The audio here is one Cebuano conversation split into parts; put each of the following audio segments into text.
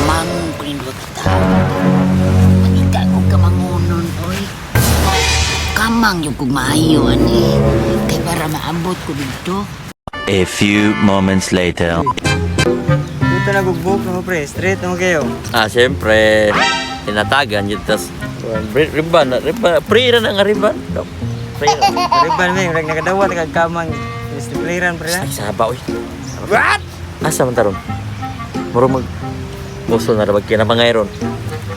Kamangon ko ning duha ka tawo. Mangita ko kamangonon, oy. Kamang gyud kog maayo ani. Kay para maabot ko dito. A few moments later. Puta na gugbok na mo, pre, straight na mo kayo. Ah, siyempre, tinatagan yun. Tas, riban, riban, pre na nga riban. No, pre na. Riban may, murag nakadawat kag kamang stipliran, pre na. Ay, saba, uy. What? Asa man taron? Muro mag... Uso na rabag kinamangay ron.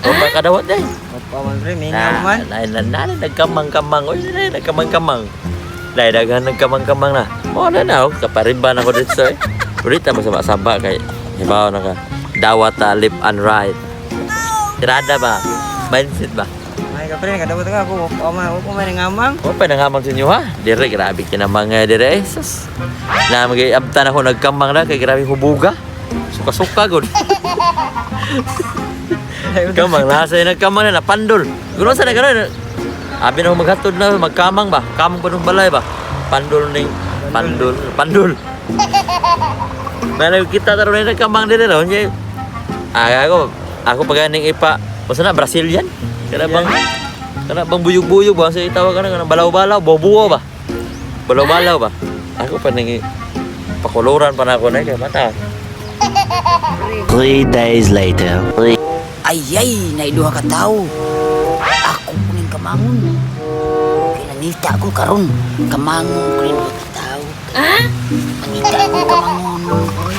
O, makadawat eh. Opa man, pre, mingaw man. Na, na, na, na, nagkamang-kamang. Uy, na, nagkamang-kamang. Dahil daghan nagkamang-kamang na. O, na na, oh, kapariban ako dito eh. Ulit na saba-saba kay hibaw na ka. Dawat ta left and right. Tirada ba? Mindset ba? May ka, pre, nakadawat ka ako. Opa man, opa man ngamang. O, panangamang sa inyo ha. Dire, grabe kinamang dire. Sus. Na, mag-abtan ako nagkamang na kay grabe hubuga. Suka-suka, gud. Kamang nasa yung nagkamang na, napandol. Guno sa nagkaroon. Abi na ako maghatod na, magkamang ba? Kamang pa nung balay ba? Pandol ning, pandol, pandol. May kita taron na nagkamang dire ron. Ah, ako pag ganing ipa, basta na, Brazilian? Kana bang buyog-buyog ba? Sa itawag ka na, kanang balaw-balaw, bobuo ba? Balaw-balaw ba? Ako pa ning pakuluran pa na ako na kay mata. 3 days later. Ay ay, naiduha ka tawo. Ako kuning kamangon. Kay nangita ko karon, kamangon ko ning duha ka tawo. Mangita ko kamangonon, oy.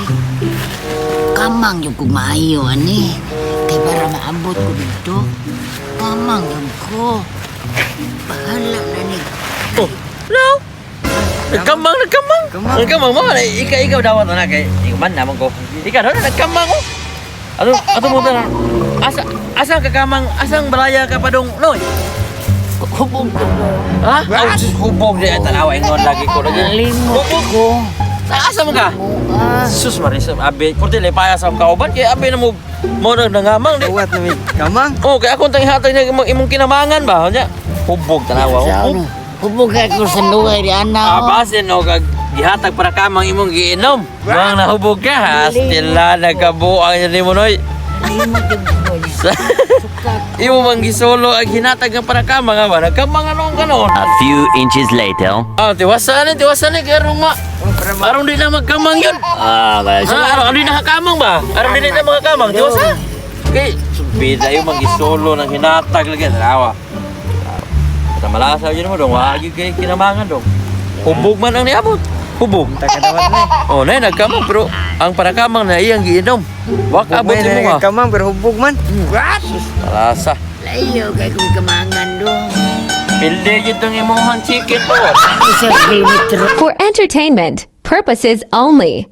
Kamang gyud kog maayo ani. Kay para maabot ko dito. Kamang gyud ko. Bahala na ni. Oh, no. Nagkamang, nagkamang. Nagkamang. Nagkamang mo. Ikaw dawat na kay ikaw man naman ko. Ikaw daw nagkamang ko. Ato ato mo ta. Asa asa ka kamang, asang balaya ka padong noy? Hubog ko. Ha? Aw, sus, hubog di tanawa ingon lagi ko lagi. Limot Hubog. ko. Asa man ka? Ah, Sus Marisa, abe, kurti paya sa kauban kay abe na mo mo na nangamang di. Dawat na may kamang. Oh, kay akong tanghatag niya imong, imong kinamangan ba? Nya. Hubog tanawa. sa Hubog. ano? Hubog ka ko sa lugar di ana. Ah, basin no kag gihatag para kamang imong giinom. Mang nahubog ka, ha? Stila nagkabuang yan nimo noy. Limot gyud ko niya. Imo man gisolo ang hinatag nga para kamang ba? Nagkamang anong kanon. A few inches later. Ah, tiwasan ni, tiwasan ni kay aron ma. Aron di na magkamang yun. Ah, Ha, aron di na kamang ba? Aron di na mga kamang, tiwasa. Kay bida yung magisolo ng hinatag lagi tanawa. Sa malasa yun mo dong, wagi kay kinamangan dong. Hubog man ang niabot. Hubog. Takadawat na. Oh, nay nagkamang pero ang parakamang na iyang giinom. Wak abot Abot nimo ha. kamang pero hubog man. Malasa. Layo kay kong kamangan dong. Pildi gyud tong imong chicken po. Isa kilometro. For entertainment purposes only.